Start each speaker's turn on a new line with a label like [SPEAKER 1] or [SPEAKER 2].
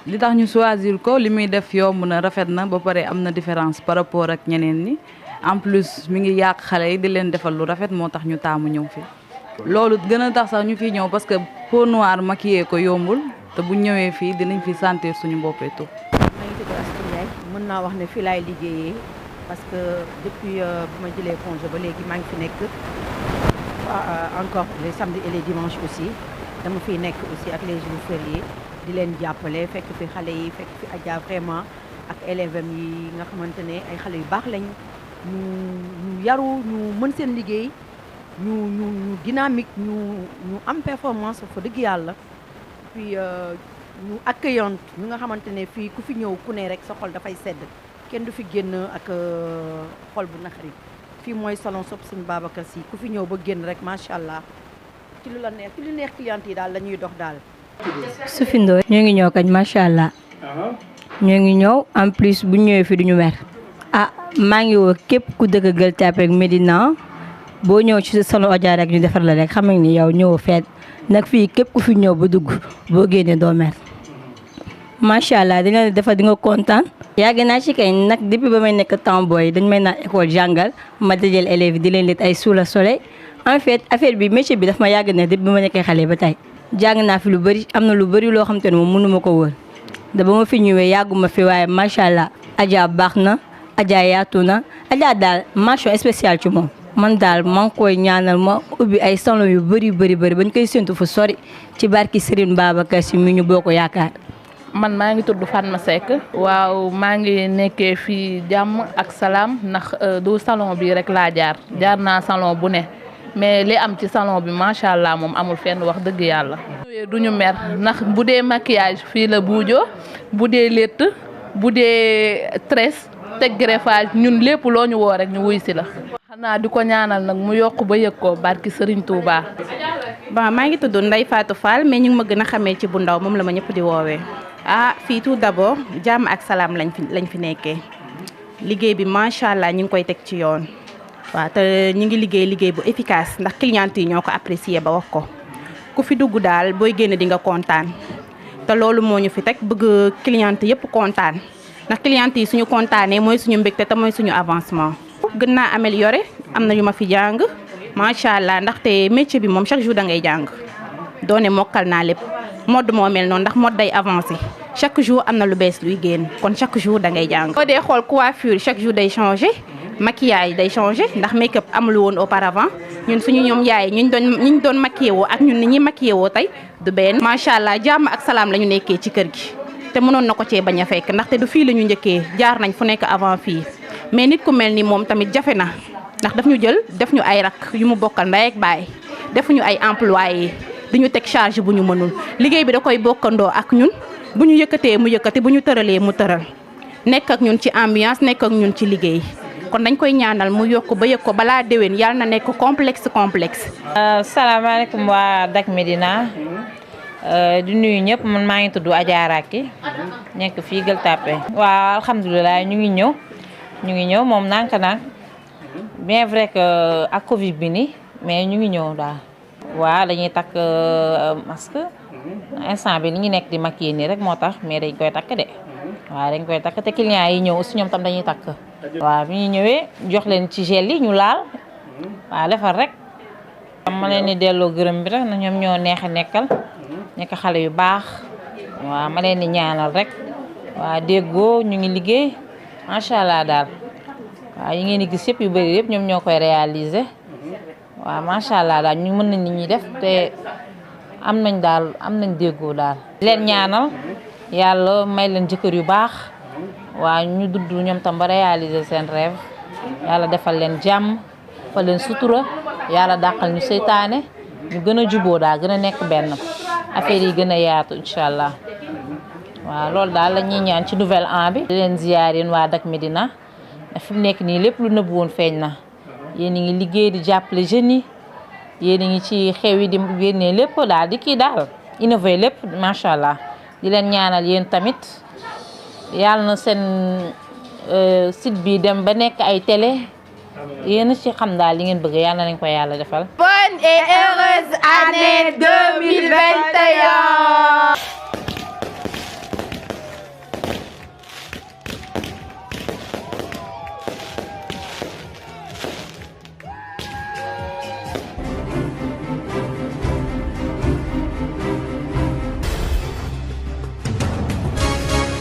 [SPEAKER 1] li tax ñu choisir ko li muy def yomb na rafet na ba pare am na différence par rapport ak ñeneen ñi en plus mi ngi yàq xale yi di leen defal lu rafet moo tax ñu taamu ñëw fi loolu gën a tax sax ñu fiy ñëw parce que peau noire maquillé ko yombul te bu ñëwee fii dinañ fi sentir suñu bopp et tout.
[SPEAKER 2] maa ngi tudd Astou Ndiaye mën naa wax ne fii laay liggéeyee parce que depuis bu ma jëlee congé ba léegi maa ngi fi nekk encore les samedis et les dimanches aussi dama fiy nekk aussi ak les jours fériés di leen jàppale fekk fi xale yi fekk fi Adja vraiment ak élèves yi nga xamante ne ay xale yu baax lañ ñu yaru ñu mën seen liggéey ñu dynamique ñu am performance fa dëgg yàlla puis ñu accueillante ñu nga xamante ne fii ku fi ñëw ku ne rek sa xol dafay sedd kenn du fi génn ak xol bu naqari fii mooy salon Sopp Sëñ Babacar Sy ku fi ñëw ba génn rek macha allah ci lu la neex ci lu neex client yi daal la ñuy dox daal.
[SPEAKER 3] Sophie Ndoye ñoo ngi ñëw kañ macha allah ñoo ngi ñëw en plus bu ñëwee fi duñu mer maa ngi woo képp ku dëkk Gueule Tapée ak Médina boo ñëw ci salon Adja rek ñu defar la rek xam nga ni yow ñëwoo feet nag fii képp ku fi ñëw ba dugg boo génnee doo mer macha allah dina defar di nga kontaan. yàgg naa ci kay nag depuis ba may nekk Tamboy dañ may naan école jàngal ma dajale élèves di leen lit ay sous le soleil en fait affaire bi métier bi daf ma yàgg ne depuis ba ma nekkee xale ba tey jàng naa fi lu bëri am na lu bëri loo xam te ne moom mënu ma ko wër da ba ma fi ñëwee yàgguma fi waaye macha allah Adja baax na Adja yaatu na Adja daal mention spéciale ci moom. man daal maa ngi koy ñaanal ma ubbi ay salon yu bëri bañ koy séntu fu sori ci barki Serigne Babacar Sy mi ñu boo ko yaakaar.
[SPEAKER 4] man maa ngi tudd Fatma Seck. waaw maa ngi nekkee fii jàmm ak salaam ndax du salon bi rek laa jaar naa salon bu ne mais li am ci salon bi macha allah moom amul fenn wax dëgg yàlla. du ñu mer ndax bu dee maquillage fii la buujo bu dee létt bu dee tresse teg greffage ñun lépp loo ñu woo rek ñu wuy si la. xanaa di ko ñaanal nag mu yokk ba yëg ko barki Serigne Touba.
[SPEAKER 5] bon maa ngi tudd Ndeye Fatou Fall mais ñu ngi ma gën a xamee ci bu ndaw moom la ma ñëpp di woowee. fii tout d'abord jàmm ak salaam lañ fi nekkee liggéey bi macha allah ñu ngi koy teg ci yoon waaw te ñu ngi liggéey bu efficace ndax client yi ñoo ko apprécier ba wax ko ku fi dugg daal booy génn di nga kontaan te loolu moo ñu fi teg bëgg client yëpp kontaan ndax client yi suñu kontaanee mooy suñu mbégte te mooy suñu avancement. gën naa améliorer am na yu ma fi jàng macha allah ndaxte métier bi moom chaque jour da ngay jàng doone mokkal naa lépp mode moo mel noonu ndax mode day avancé chaque jour am na lu bees luy génn kon chaque jour da ngay jàng. boo dee xool coiffure chaque jour day changé maquillage day changé ndax make-up amul woon auparavant ñun suñu ñoom yaay ñu doon maquillé woo ak ñun ni ñuy maquillé woo tey du benn. macha allah jàmm ak salaam la ñu nekkee ci kër gi te mënoon na ko cee bañ a fekk ndaxte du fii la ñu njëkkee jaar nañ fu nekk avant fii. mais nit ku mel ni moom tamit jafe na ndax daf ñu jël def ñu ay rak yu mu bokkal ndey ak baay defuñu ay employé di ñu teg charge bu ñu mënul liggéey bi da koy bokkandoo ak ñun bu ñu yëkkatee mu yëkkati bu ñu tëralee mu tëral nekk ak ñun ci ambiance nekk ak ñun ci liggéey kon dañ koy ñaanal mu yokk ba yëg ko balaa déwén yàlla na nekk complexe.
[SPEAKER 6] salaamaaleykum waa Dak Médina di nuyu ñëpp man maa ngi tudd Adja Racky nekk fii Gueule Tapée. waaw alhamdulilah ñu ngi ñëw moom nànk bien vrai que ak Covid bi nii mais ñu ngi ñëw daal. waaw dañuy takk masque instant bi li ñu nekk di maquiller nii rek moo tax mais dañ koy takk de waaw dañ koy takk te clients yi ñëw aussi ñoom tam dañuy takk. waaw bi ñu ñëwee jox leen ci gel yi ñu laal waaw defar rek. ma leen di delloo gërëm bi rek na ñoom ñoo neex a nekkal nekk xale yu baax waaw ma leen di ñaanal rek waaw déggoo ñu ngi liggéey. macha allah daal waaw yi ngeen di gis yëpp yu bëri yëpp ñoom ñoo koy réaliser waaw macha allah daal ñu mën nañ nit ñi def te am nañ déggoo daal. leen ñaanal yàlla may leen jëkkër yu baax waaw ñu dudd ñoom tam ba réaliser seen rêve yàlla defal leen jàmm fa leen sutura yàlla dàqal ñu seytaane ñu gën a juboo daal gën a nekk benn affaire yi gën a yaatu incha allah. waaw loolu daal la ñuy ñaan ci nouvel an bi. di leen ziyaar yéen waa Dak Médina fi mu nekk nii lépp lu nëbb woon feeñ na yéen a ngi liggéey di jàppale jeunes yi yéen a ngi ci xew yi di génnee lépp daal di kii daal innové lépp macha allah di leen ñaanal yéen tamit yàlla na seen site bi dem ba nekk ay télé yéen a ci xam daal li ngeen bëgg yàlla nañ ko yàlla defal.
[SPEAKER 7] Bonne et heureuse année 2021.